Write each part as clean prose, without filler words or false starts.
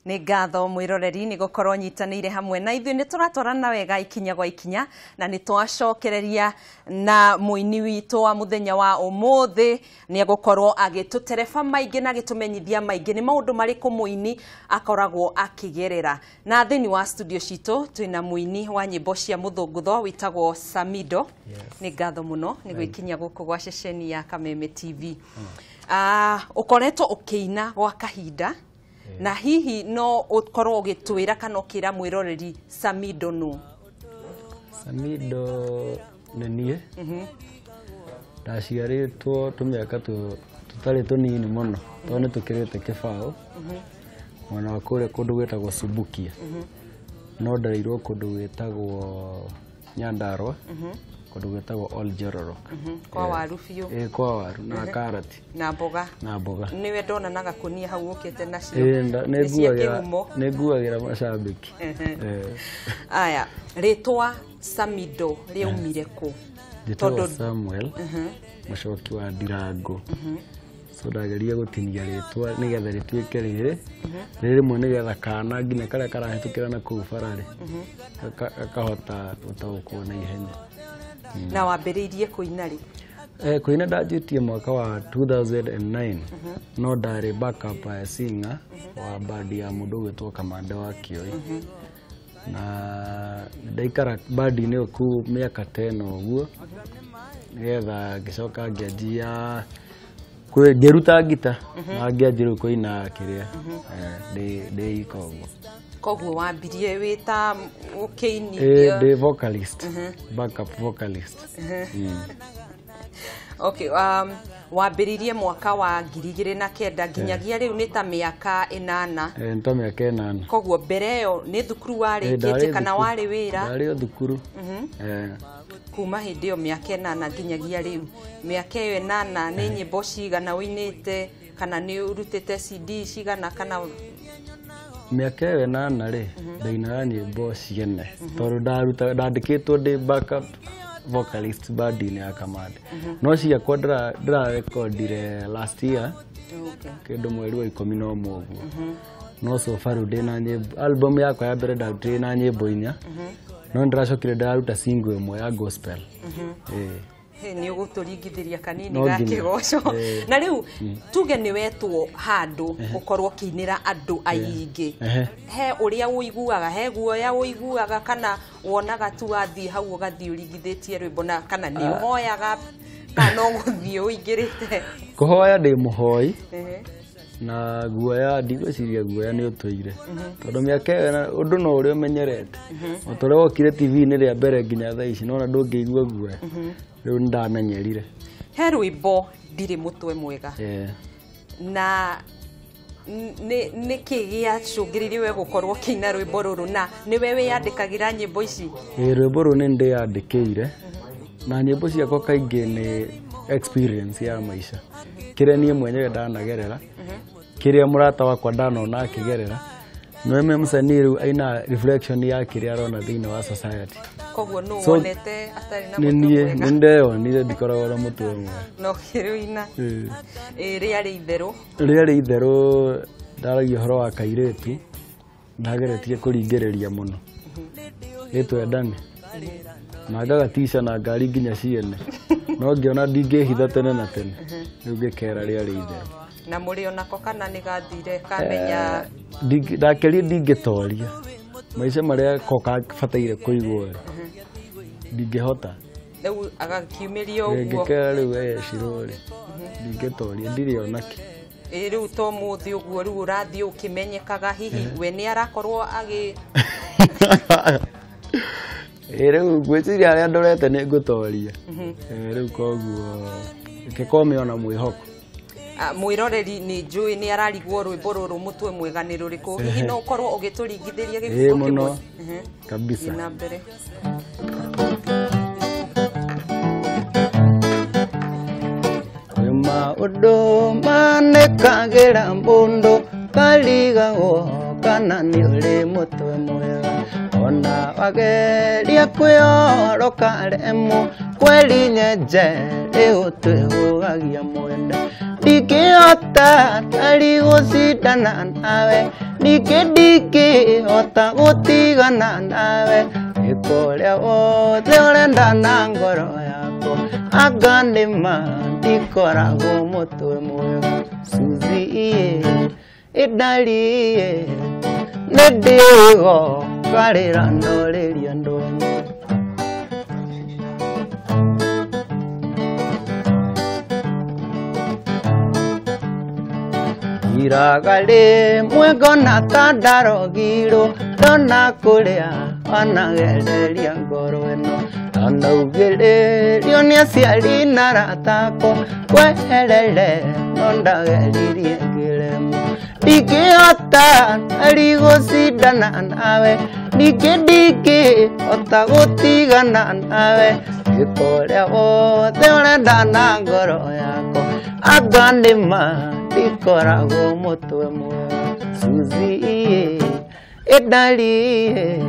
Nĩ ngatho mwĩroreri nĩ gũkorwo nyitanĩire hamwe na ithuĩ. Nĩ tũratwarana wega ikinya gwa ikinya na nĩ twacokereria na mũini witũ wa mũthenya wa ũmũthĩ. Nĩ egũkorwo agĩtũtereba maingĩ na agĩtũmenyithia maingĩ nĩ maũndũ marĩkũ mũini akoragwo akĩgerera. Na thĩinĩ wa studio citũ twĩna mũini wa nyĩmbo cia mũthũngũtho wĩtagwo Samidoh. Nĩ ngatho mũno nĩ gwĩkinyia gũkũ gwa ceceni ya Kameme TV. Ũkoretwo ũkĩina gwa kahinda, na hihi no ũkorwo ũgĩtwĩra kana ũkĩra mwĩroreri Samidoh nũ? Samidoh nĩ niĩ. Ndaciarĩtwo tũmĩaka tũtarĩ tũnini mũno, tondũ nĩ tũkĩrĩte kĩbaũ mwena wa kũrĩa kũndũ gwĩtagwo Subukia, no ndereirwo kũndũ gwĩtagwo Nyandarua, kũndũ gwĩtagwo Ol Jororok. Kwa waru biũ. Ĩĩ, kwa waru na karati na mboga. Na mboga. Nĩwe ndona na gakunia hau ũkĩte nacio. Nĩ cia kĩhumo. Nĩ nguagĩra macambĩki. Aya, rĩtwa Samidoh rĩaumire kũ? Njĩtagwo Samuel Mũcoki wa Ndirango. So ndageria gũtinia rĩtwa nĩgetha rĩtuĩke rĩrĩ rĩmwe, nĩgetha kana nginya karĩa karahĩtũkĩra na kũu bara-rĩ gakahota gũtaũkwo na ihenya. Na wambĩrĩirie kũina rĩ? Kũina ndanjĩtie mwaka wa 2009, no ndarĩ backup singer wa bandi ya mũndũ ũgwĩtwo Kamande wa Kĩoi, na ndaikara bandi-inĩ ĩyo kũu mĩaka ta ĩno ũguo, nĩgetha ngĩcoka ngĩanjia ngĩruta ngita na ngĩanjia rĩu kũina kĩrĩa ndĩ ika ũguo. Koguo wambirie wĩ ta ũkĩinithia? Ndĩ vocalist, backup vocalist. Okay, wambĩrĩirie mwaka wa 2009 nginyagia rĩu nĩ ta mĩaka 8. Nĩ ta mĩaka 8. Koguo mbere ĩyo nĩ thukuru warĩkĩtie kana warĩ wĩra? Ndarĩ o thukuru. Kuma hĩndĩ ĩyo mĩaka 8 nginyagia rĩu, mĩaka ĩyo 8 nĩ nyĩmbo cigana ũinĩte kana nĩ ũrutĩte CD cigana kana? Mĩaka ĩyo 8 rĩ, ndainaga nyĩmbo ciene tondũ ndandĩkĩtwo ndĩ backup vocalist bandi-inĩ ya Kamande, no ciakwa ndĩrarekondire last year kĩndũ mweri wa 11 ũguo. No so far rĩu ndĩna nyĩmbo, album yakwa ya mbere ndarutire na nyĩmbo 4, no nĩndĩracokire ndĩraruta single ĩmwe ya gospel. Nĩ ũgũtũringithĩria kanini ga kĩgoco. Na rĩu tuge nĩ wetwo handũ ũkorwo ũkĩinĩra andũ aingĩ, he ũrĩa ũiguaga, he guoya ũiguaga kana wonaga tu wathiĩ hau ũgathiĩ ũringithĩtie rwĩmbo, na kana nĩ ũhoyaga kana ũgũthiĩ ũingĩrĩte? Kũhoya ndĩ mũhoi, na guoya ndigwĩciria guoya nĩ ũtũire, tondũ mĩaka ĩyo ũndũ no ũrĩa ũmenyerete, o ta ũrĩa wokire TV-inĩ rĩa mbere nginya thaa ici nona ndũngĩigua guoya. Rĩu nĩ ndamenyerire. He rwĩmbo ndirĩ mũtwe mwega, na nĩ kĩ gĩacũngĩrĩirie we gũkorwo ũkĩina rwĩmbo rũrũ, na nĩwe wĩyandĩkagĩra nyĩmbo ici? Ĩĩ, rwĩmbo rũrũ nĩ ndĩyandĩkĩire, na nyĩmbo ciakwa kaingĩ nĩ experience ya maica, kĩrĩa niĩ mwenyewe ndanagerera, kĩrĩa mũrata wakwa ndanona akĩgerera. No msanii rĩu aina reflection ya kĩrĩa arona thĩinĩ wa society. Koguo nũ wonete atarĩ na mũtwe mwega? Nĩ ndeyonire ndikoragwo na mũtwe mwega. No kĩrĩina. Rĩarĩ itherũ. Rĩarĩ itherũ, ndaragia ũhoro wa kairĩtu ndageretie kũringĩrĩria mũno ĩtwendane na ngagatica na ngari nginya ciene, no ngĩona ndingĩhitha tene na tene, rĩu ngĩkera rĩarĩ itherũ. Na mũrĩ onako kana nĩ gathire kamenya? Ndakerie ndingĩtoria maica marĩa ko kabataire kũigwo ndingĩhota. Rĩu agakiumĩria ũguo. Ngĩkera rĩu ecirwo rĩ ndingĩtoria ndirĩ onake. Ĩ rĩu to mũthĩ ũguo rĩu ũrathiĩ ũkĩmenyekaga, hihi we nĩ arakorwo agĩ Ĩ rĩu ngwĩciria harĩa ndorete nĩ ngũtoria. Rĩu koguo ngĩkome ona mwĩhoko. Mwĩroreri nĩ njũĩ nĩ ararigwo rwĩmbo rũrũ mũtwe mwega nĩ rũrĩkũ, hihi no ũkorwo ũgĩtũringithĩria gĩbungo kĩmwe? Kabisa. Na mbere. Kwĩ maũndũ manekagĩra mũndũ karigagwo kana nĩ ũrĩ mũtwe mwega, ona wageria kwĩyoroka remo kweli nyenje rĩu twĩhũgagia mwene. Ndingĩhota tarĩ gũcindana nawe, ningĩ ndingĩhota gũtigana nawe. Ĩka ũrĩa wothe ũrenda na ngoro yakwa, anga nĩma ndikoragwo mũtwe mwega. Suzy ĩndariĩ nĩ ndĩgokarĩra ndorĩria ndonyo. Iraga rĩmwe ngona ta ndarogirwo, ndona kũrĩa wanagereria ngoro ĩno. Ndanaugĩrĩrio nĩ aciari na arata akwa, kweherere no ndageririe ngĩremwo. Ndingĩhota arĩ gũcindana nawe, ningĩ ndingĩhota gũtigana nawe. Ĩka ũrĩa wothe ũrenda na ngoro yakwa, anga nĩma ndikoragwo mũtwe mwega. Suzy ĩndariĩ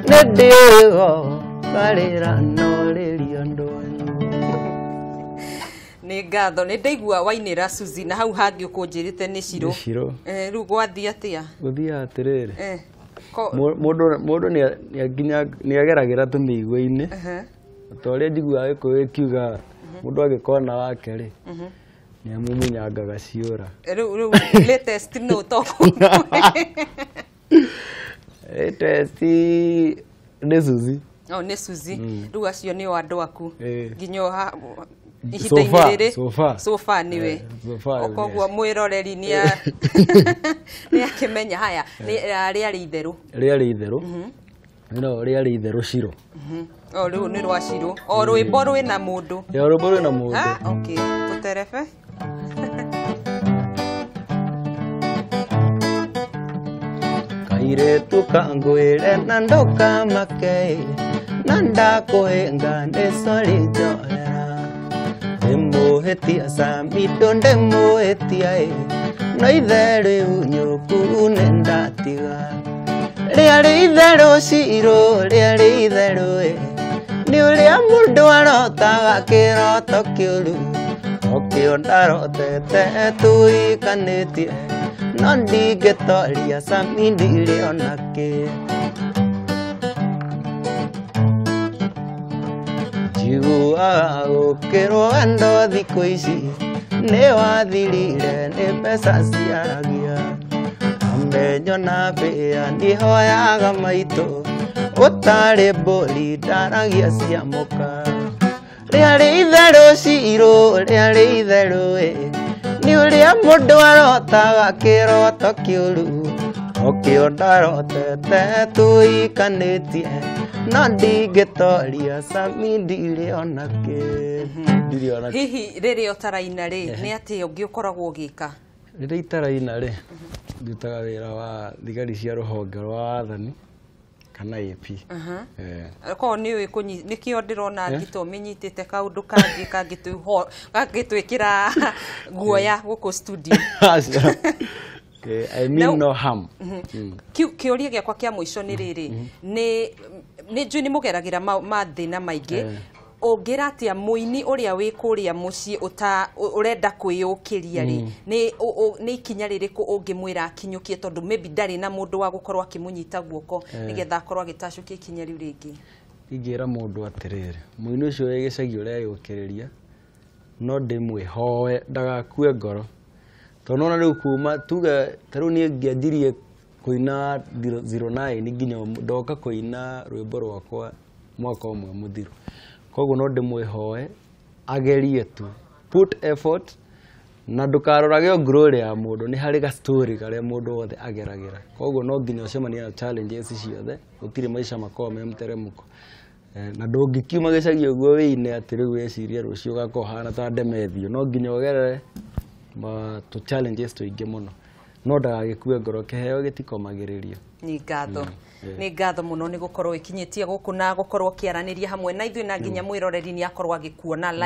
nĩ ndĩgokarĩra norĩria ndonyo. Nĩ ngatho nĩ ndaigua wainĩra Suzy na hau hangĩ ũkũnjĩrĩte nĩ Shiro. Nĩ Shiro. Rĩu gwathiĩ atĩa? Gũthiaga atĩrĩrĩ, Eh, mũndũ nĩageragĩra tũmĩigua-inĩ. Ta ũrĩa njiguaga Gĩkũyũ ĩkiuga mũndũ angĩkona wake rĩ, nĩamumunyangaga ciũra. Rĩu latest no to Latest nĩ Suzy. Oh, nĩ Suzy. Rĩu acio nĩo andũ aku nginya So ihinda-inĩ far, rĩrĩ. so far. So far nĩwe. So far nĩ Koguo mwĩroreri nĩ akĩmenya haya rĩarĩ itherũ. Rĩarĩ itherũ. No rĩarĩ itherũ Shiro. O rĩu nĩ rwa Shiro. O rwĩmbo rwĩna mũndũ. Ya rwĩmbo rwĩna mũndũ. Ah, okay. Tũterebe. Kairĩtu kangwĩre na ndũkamake, na ndakũhĩnga nĩ sorry njohera. Ndĩmũhĩtia Samido ndĩmũhĩtia ĩ, no ithe rĩu nyũku nĩ ndatiga. Rĩarĩ itherũ Shiro, rĩarĩ itherũ ĩ, nĩ ũrĩa mũndũ arotaga kĩroto kĩũru. Okĩo ndarotete tũikanĩtie, no ndingĩtoria Sami ndirĩ ona kĩ. Njiguaga gũkĩrwo wendo thikũ ici nĩ wathirire nĩ mbeca ciaragia. Amenyo na mbĩa nĩhoyaga maitũ, ũtarĩ mbũri ndaragia cia mũka. Rĩarĩ itherũ Shiro, rĩarĩ itherũ ĩ, nĩ ũrĩa mũndũ arotaga kĩroto kĩũru. Okĩo ndarotete tũikanĩtie, no ndingĩtoria Sami ndirĩ ona kĩ. Ndirĩ ona kĩ. Hihi rĩrĩa ũtaraina rĩ, nĩ atĩa ũngĩ ũkoragwo ũgĩka? Rĩrĩa itaraina rĩ, ndutaga wĩra wa thigari cia rũhonge rwa wathani kana AP. Korwo nĩ ũĩ nĩkĩo ndĩrona ngito mĩnyitĩte kaũndũ kangĩ kangĩtwĩkĩra guoya gũkũ studio. Aca. I mean no harm. Kĩũria gĩakwa kĩa mũico nĩ rĩrĩ, nĩ njũĩ nĩ mũgeragĩra mathĩna maingĩ. Ũngĩra atĩa mũini ũrĩa wĩ kũrĩa mũciĩ ũrenda kwĩyũkĩria rĩ, nĩ ikinya rĩrĩkũ ũngĩmwĩra akinyũkie, tondũ maybe ndarĩ na mũndũ wa gũkorwo akĩmũnyita guoko nĩgetha akorwo agĩtacũkia ikinya rĩu rĩngĩ? Ingĩra mũndũ atĩrĩrĩ, mũini ũcio wĩ gĩcagi ũreyũkĩrĩria, no ndĩmwĩhoe ndagakue ngoro. Tondũ nĩwona rĩu kuma tuge ta rĩu niĩ ngĩanjirie kũina 09 nginya ndoka kũina rwĩmbo rwakwa mwaka ũmwe mũthiru. Koguo no ndĩmwĩhoe agerie tu, put effort, na ndũkarorage glory ya mũndũ, nĩ harĩ ga story karĩa mũndũ wothe ageragĩra. Koguo no nginya ũcemanie na challenges ciothe, gũtirĩ maica makoragwo me mũteremũko. Na ndũngĩkiuma gĩcagi ũguo wĩine atĩ rĩu wĩcirie rũciũ ũgakorwo ũhana ta Ndemethio, no nginya ũgerere tũ challenges tũingĩ mũno. No ndagagĩkue ngoro, kĩheo gĩtikomagĩrĩrio. Nĩ ngatho. Nĩ ngatho mũno nĩ gũkorwo ĩkinyĩtie gũkũ na gũkorwo ũkĩaranĩria hamwe na ithuĩ, na nginya mwĩroreri nĩ akorwo agĩkuona live.